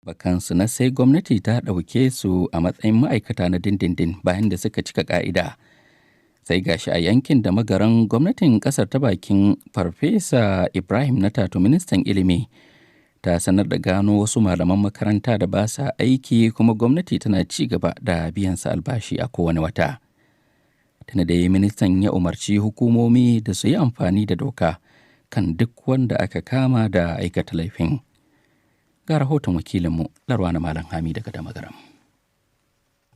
Bakansu na sai gwamnati ta ɗauke su a matsayin ma'aikata na dindindin bayan da suka cika ƙa'ida. Sai gashi a yankin da magaran gwamnatin ƙasar ta bakin Farfesa Ibrahim na Tato, ministan ilimi, ta sanar da gano wasu malaman makaranta da ba sa aiki, kuma gwamnati tana ci gaba da biyan su albashi a kowane wata. Tana da ministan ya umarci hukumomi da su yi amfani da doka kan duk wanda aka kama da aikata laifin. Ga rahoton wakilinmu Larwana Malam Hami daga Damagaram.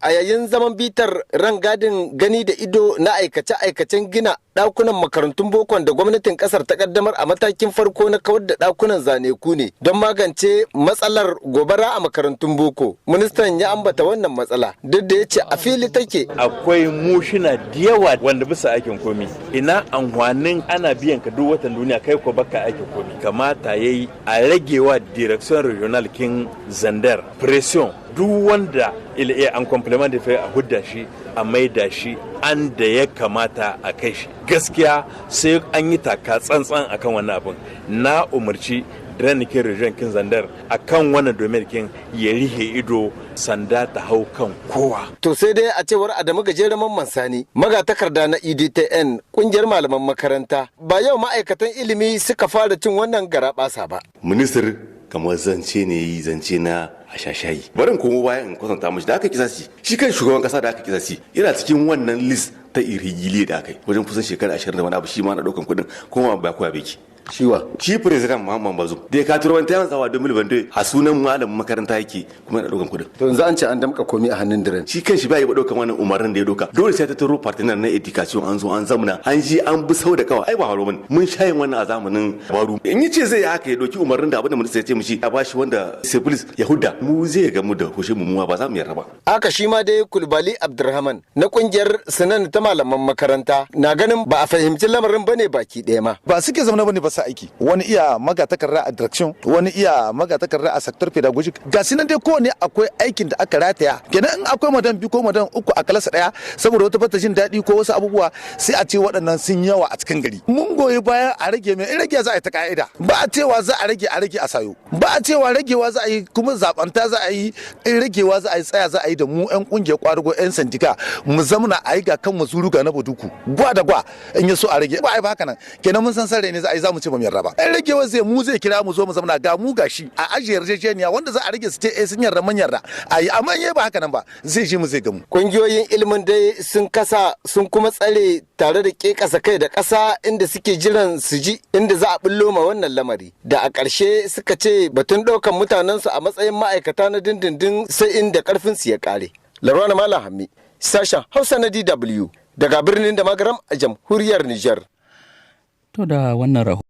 A yayin zaman bitar rangadin gani da ido na aikace-aikacen gina ɗakunan makarantun bokon da gwamnatin ƙasar ta kaddamar a matakin farko na kawar da ɗakunan zaneku ne don magance matsalar gobara a makarantun boko, ministan ya ambata wannan matsala, duk da ya ce a fili take. Akwai mushina da yawa wanda bisa aikin komi. Ina amfanin ana biyan ka duk watan duniya, kai ko baka aikin komi? Kamata yayi a ragewa direction régionale kin Zandar pression, duk wanda il est en complément de fait a hudda shi, a maida shi an da ya kamata a kai shi. Gaskiya sai an yi taka tsantsan akan wannan abin. Na umarci DREN kin région kin Zandar akan wannan domin kin ya rihe ido, sanda ta hau kan kowa. To sai dai a cewar Adamu Gajeren Mamman Sani, magatakarda na UDTN, kungiyar malaman makaranta, ba yau ma'aikatan ilimi suka fara cin wannan garabasa ba. Ministar kamar zance ne yi zance na a shashayi. Barin komo bayan in kwatanta mashi da aka kisa shi, shi kan shugaban kasa da aka kisa shi yana cikin wannan liste ta irrégulier da aka yi wajen kusan shekara 20 da wani abu. Shi ma na daukan kuɗin kuma ba koya beki. Shiwa. Shi President Muhammad Bazoum da ya katuro wani tayan tsawa 2022 a sunan malamin makaranta yake kuma yana daukan kuɗin. To yanzu an ce an damka komai a hannun DREN. Shi kan shi ba yi ba daukan wannan umarnin da ya doka. Dole sai ta taro partenaire na éducation, an zo an zamna, an ji an bi sau da kawa. Ai ba haro bane, mun shayin wannan a zamanin Baru. In yace zai haka, ya doki umarnin da abin da minista ya ce mishi a bashi wanda service ya hudda mu, zai ga mu da hushin mu, ba za mu yarda ba. Aka shi ma dai Kulbali Abdulrahman na kungiyar Sinan ta malaman makaranta na ganin ba a fahimci lamarin bane baki ɗaya ma. Ba suke zama bane ba sa aiki. Wani iya magatakarda a direction, wani iya magatakarda a secteur pédagogique, ga nan dai kowane akwai aikin da aka rataya. Kenan in akwai madame biyu ko madame uku a classe daya, saboda wata bata jin daɗi ko wasu abubuwa, sai a ce waɗannan sun yawa a cikin gari. Mun goyi bayan a rage mai, in rage za a yi ta ka'ida. Ba a cewa za a rage a rage a sayo, ba a cewa ragewa za a yi kuma zabanta za a yi. In ragewa za a yi, tsaya za a yi da mu yan kungiyar kwadugo, yan syndicat, mu zamna a yi ga kan mazuru ga na baduku gwa da gwa, in ya so a rage. Ba a yi ba haka nan, kenan mun san sarrai ne za a yi, za mu ce ba mu yarda ba. In ragewa zai mu zai kira mu zo mu zamna, ga mu gashi, a ajiye yarjejeniya wanda za a rage, su ce eh, sun yarda, mun yarda, a yi. Amma in ba haka nan ba, zai ji mu zai gamu. Kungiyoyin ilimin dai sun kasa sun kuma tsare tare da kekasa kai da ƙasa, inda suke jiran su ji inda za a bullo ma wannan lamari, da a ƙarshe suka ce batun ɗaukan mutanensu a matsayin ma'aikata na dindindin sai inda ƙarfinsu ya ƙare. Larwana Malam Hammi, sashen Hausa na DW, daga birnin da Magaram a jamhuriyar Nijar. To da wannan rahoton